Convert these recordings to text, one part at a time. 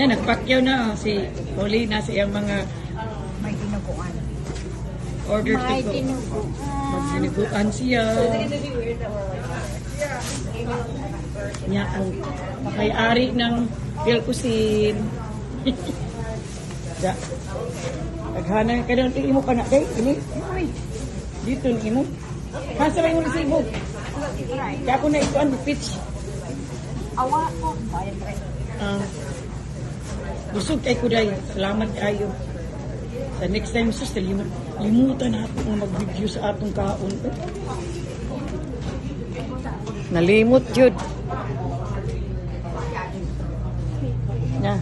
Na, nagpakyaw na oh, si Paulina sa iyang mga May dinuguan. order to May go. dinuguan. Magdinuguan siya. Niya ang may-ari ng Phil Cuisine. Da. Taghana ka doon. Imo ka na. Day, ini. Uy, Dito ni imo. Kasa ba yung resibo? Kaya ako na ito ang pitch. Awa ko. Bayad ko. Ah, busog kay kuday. Salamat kayo. Sa next time, sus, limutan na ako nga mag-video sa atong kaon. Nalimot jud. Na.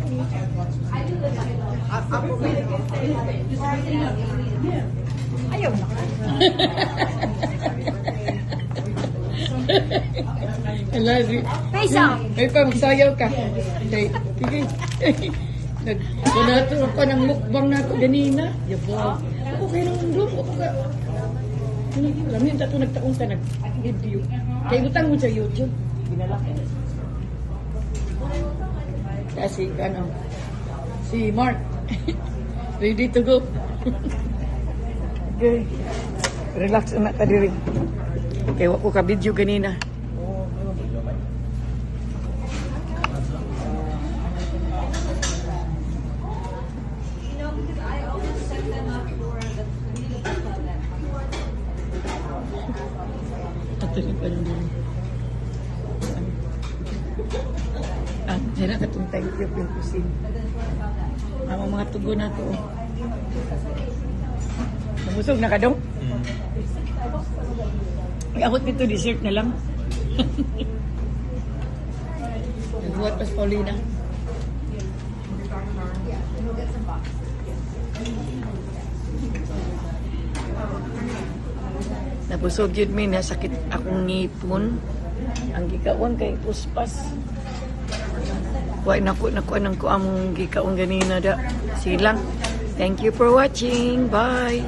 Ayaw na. Ala, si Face up. Ay pa, magsayaw ka. Kay, sige. Nag, kunato ako ng mukbang na ako ganina. Yabo. Okay nang room. Ako ka. Alam niyo, tato nagtaon ka, nag-video. Kaya butang mo sa YouTube. Ginala. Kasi, ano, si Mark. Ready to go. Okay. Relax na ka diri. Kaya wa ko ka video ganina. Ato ni pa diri. Ah, dira katong thank you Phil Cuisine. Ang mga tugo na to. Nabusog na ka dong? Ay, ako dito dessert na lang. Nagbuhat pas Paulina. Nabusog yun mi, nasakit akong ngipon. Ang gikaon kay puspas. Wa nako nako nang ko among gikaon ganina da. Silang. Thank you for watching. Bye.